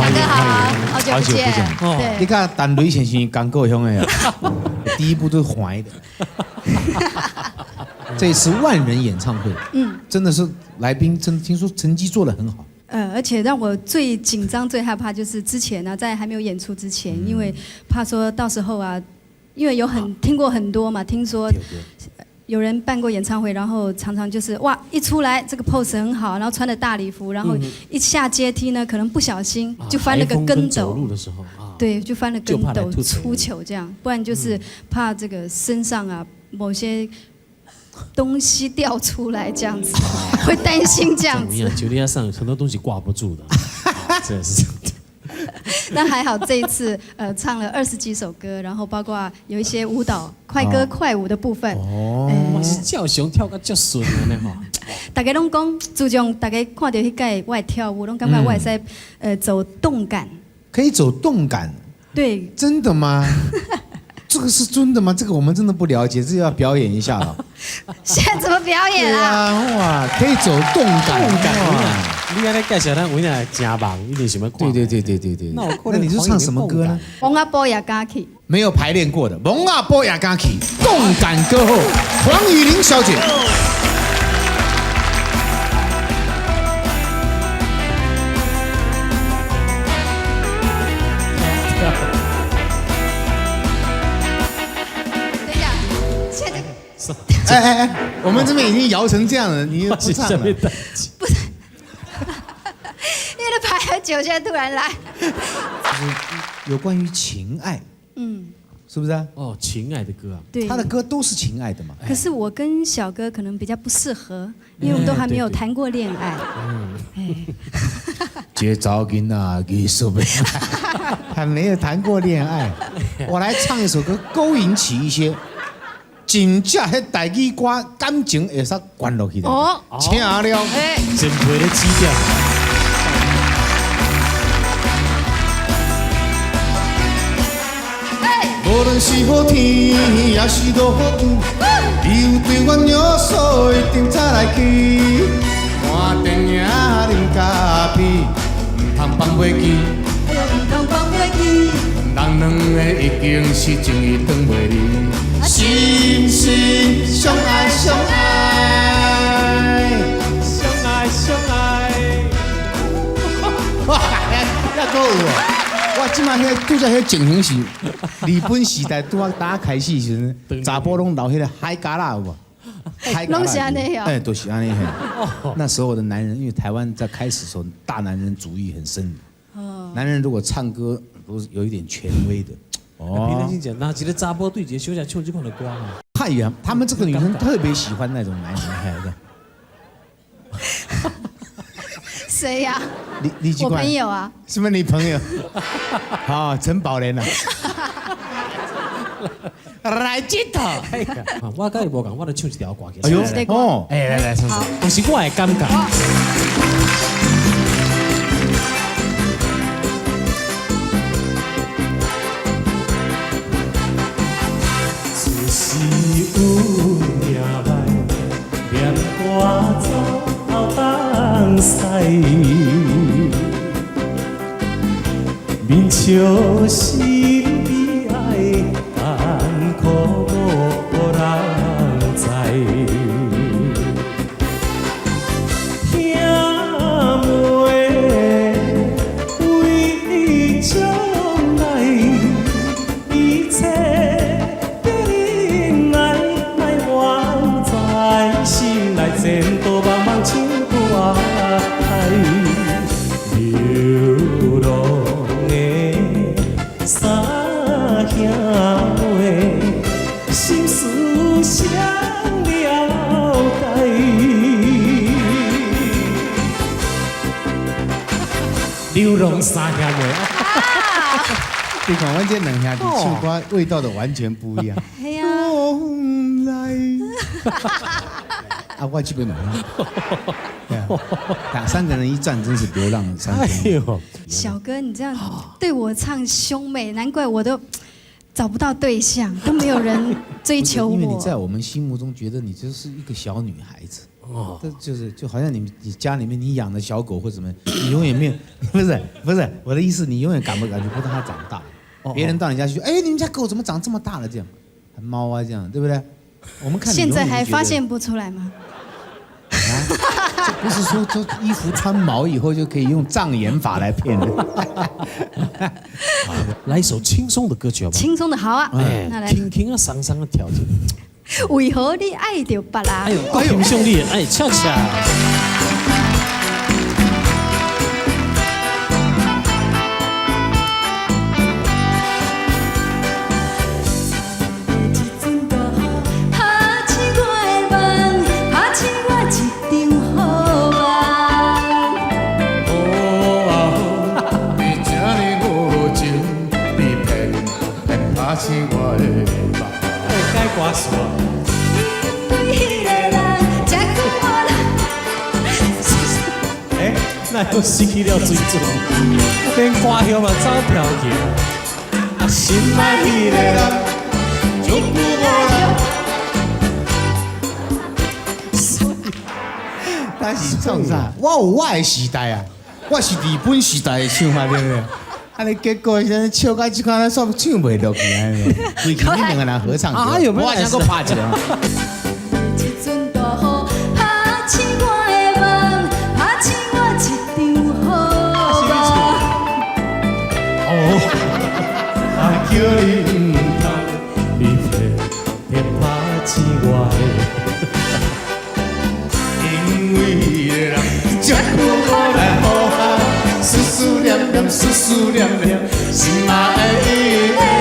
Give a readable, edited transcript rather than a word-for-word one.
小哥好，好久不見。你對，看陳雷先生剛過鄉的，第一步都是懷的。這次萬人演唱會，真的是來賓真聽說成績做得很好。而且讓我最緊張、最害怕就是之前呢，在還沒有演出之前，因為怕說到時候啊，因為有很聽過很多嘛，聽說有人辦過演唱會，然後常常就是哇，一出來這個 pose 很好，然後穿的大禮服，然後一下階梯呢，可能不小心就翻了個跟斗。走路的時候啊，對，就翻了跟斗出糗這樣，不然就是怕這個身上啊某些東西掉出來這樣子，會擔心這樣子。酒店上很多東西掛不住的，真的是這樣。那還好，這一次唱了20幾首歌，然後包括有一些舞蹈、快歌快舞的部分。哦，哇，是叫熊跳個足順的呢吼。大家攏講，自從大家看到彼屆我跳舞，攏感覺我會使走動感。可以走動感？對。真的嗎？這個是真的嗎？這個我們真的不了解，這要表演一下了。現在怎麼表演啊？哇，可以走動感，動感。你按呢介紹，咱有影真忙，一定想欲看。對對對對對對。那你是唱什麼歌呢？蒙阿波也敢去。沒有排練過的《蒙阿波也敢去》，動感歌后黃雨玲小姐。等一下，現在。哎哎哎，我們這邊已經搖成這樣了，你又不唱了？不是，因為排很久，現在突然來。有關於情愛，是不是啊？哦，情愛的歌啊，對，他的歌都是情愛的嘛。可是我跟小哥可能比較不適合，因為我們都還沒有談過戀愛。嗯。這查某囡仔藝術的，還沒有談過戀愛，我來唱一首歌，勾引起一些。真正彼台語歌感情會使灌落去的。哦，請了。真皮咧指點。無論是好天抑是落雨，你有對阮約束，一定早來去。看電影啉咖啡，毋通放袂記。毋通放袂記。人兩个已經是情意斷袂離。心心相愛相愛，相愛相愛。哇，抑閣有哦！我這擺彼拄才彼情形是日本時代拄仔打開始時陣，查埔攏留彼個海蛤仔有無？海蛤攏是按呢哦。哎，都是按呢。那時候的男人，因為台灣在開始時候，大男人主義很深。男人如果唱歌都是有一點權威的。哦，平常心講，那一個查埔對一個小姐唱這款的歌啊。太陽，他們這個女生特別喜歡那種男人。誰呀？我朋友啊。是不是你朋友？好，陳寶蓮啊。來這套。我佮伊無仝，我來唱一條歌。哎呦，哦，哎，來來，唱唱。但是我的感覺。面笑心悲哀，艰苦無人知。兄妹為將來，一切的忍耐，莫怨在心內，前途茫茫唱歌愛。流浪的三兄妹，心事誰了解？流浪三兄妹。你看，阮這兩兄弟唱歌味道都完全不一樣。係啊。啊，我這邊嘛。兩三個人一站，真是流浪三兄妹。小哥，你這樣對我唱兄妹，難怪我都找不到對象，都沒有人追求我。因為你在我們心目中覺得你就是一個小女孩子。哦，這就是就好像你家裡面你養的小狗或什麼，你永遠沒有，不是不是我的意思，你永遠感覺不到它長大。別人到你家去，哎，你們家狗怎麼長這麼大了？這樣，貓啊這樣，對不對？我們看你現在還永遠覺得發現不出來嗎？啊，這不是說這衣服穿毛以後就可以用障眼法來騙人。來一首輕鬆的歌曲好不好？輕鬆的好啊，那來輕輕啊，鬆鬆的跳進。為何你愛著別人？哎呦，國欣賞你，哎，恰恰。一陣大雨，拍醒我的夢，拍醒我一場好夢。好啊好，你這呢無情，你偏偏拍醒我的夢。哎，改歌詞啊！因為彼个人，這久無來。哎，那又失去了水準，連歌喉嘛走飄去。啊，心愛彼个人，這久無來。但是創啥？我有我的時代啊，我是日本時代的唱法，對不對？啊，你結果現在笑到這款，煞唱袂落去按呢。規氣恁兩個人合唱，啊有沒有我還想閣拍一個。一陣大雨，拍醒我的夢，拍醒我一場好夢。哦，啊，叫你毋通，你偏偏拍醒我的。因為彼个人，這久無來好啊，思思念念，思思念念，心愛的彼個人，